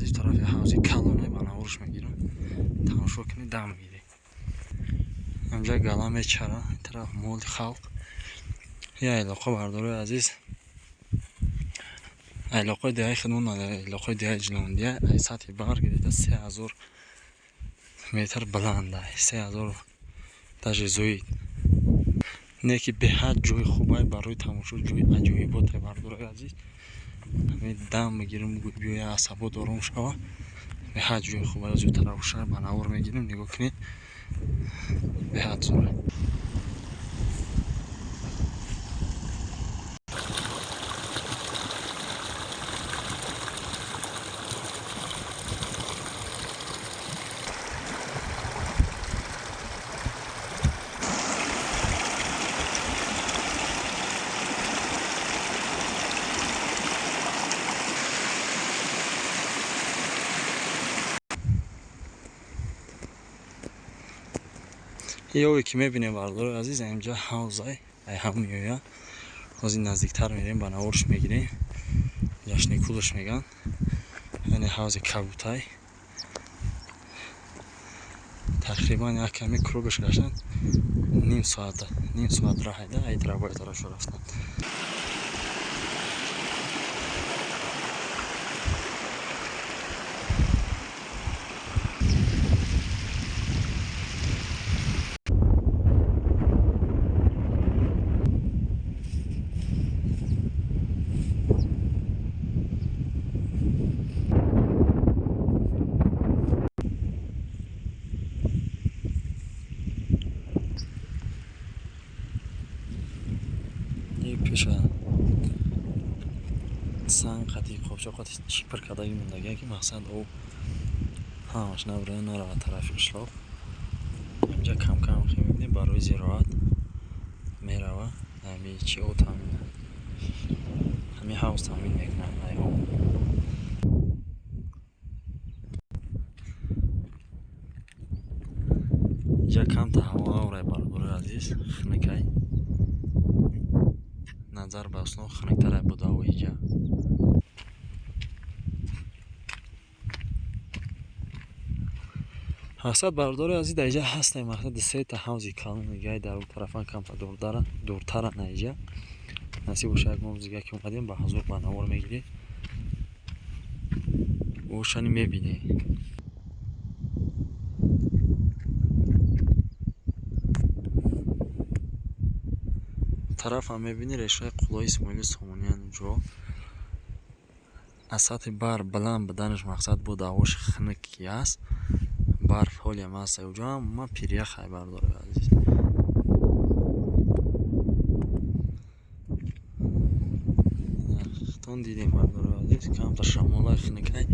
Азиз, тарафи ҳавзи калоне ба наворш мегирам, тамошо кунед, дам гиред. Инҷа гала мечара, ин тараф моли халқ. Я илоқа, бардорои азиз, илоқои деҳаи худмон, илоқои деҳаи Ҷилондия ай сатҳи баҳр гирифта 3000 метр баланда, 3000 даже зоид. Не ки беҳад ҷои хубай барои тамошо, ҷои аҷоиботе, бардорои азиз. Ҳамин дам мегирем, биёя асабот ором шава. Беҳад ҷои хубай, озю тарафша ба навор мегирем, нигоҳ кунед, беҳад зӯра. Ёве ки мебинем, бардорои азиз, инҷа ҳавзай, ай ҳам меоя. Ҳозир наздиктар мерем, ба наворш мегирем. Ҷашникулаш меган. Яъне ҳавзи кабутай. Тақрибан як ками кругаш гаштан ним соат, ним соат раҳайда, ай тараф ба тарафшо рафтан. Пеша санг қати қопчоқ қати чипир кардаги мондагия, ки мақсад об ҳамаш набурая, наравад тарафи қишлоқ. Инҷа камкам мебинем, барои зироат мерава. Ҳами чи об таъмин, ҳами ҳавз таъмин мекунад ай об. Инҷа камта ҳаво аврай, бародарои азиз, хунукай. Назар ба основ хунуктар буд ҳаво инҷа. Мақсад, бардори азиз, дар инҷа ҳастем, мақсад сета ҳавзи калон дигай дар он тарафан камта дуртаран инҷа. Насиб бошад, як моҳ дига ки омадем, ба ҳузур ба навор мегирем. Ошани мебинем. Тарафам мебинӣ решаи қулои Исмоили Сомониян ҷо. Аз сатҳи баҳр баланд буданаш мақсад бо ҳавош хунук ки аст. Барф ҳолиам аст уҷо, ҳама пиряхай, бардорои азиз. Хитон дидем, бардорои азиз, камта шамолаи хунукай.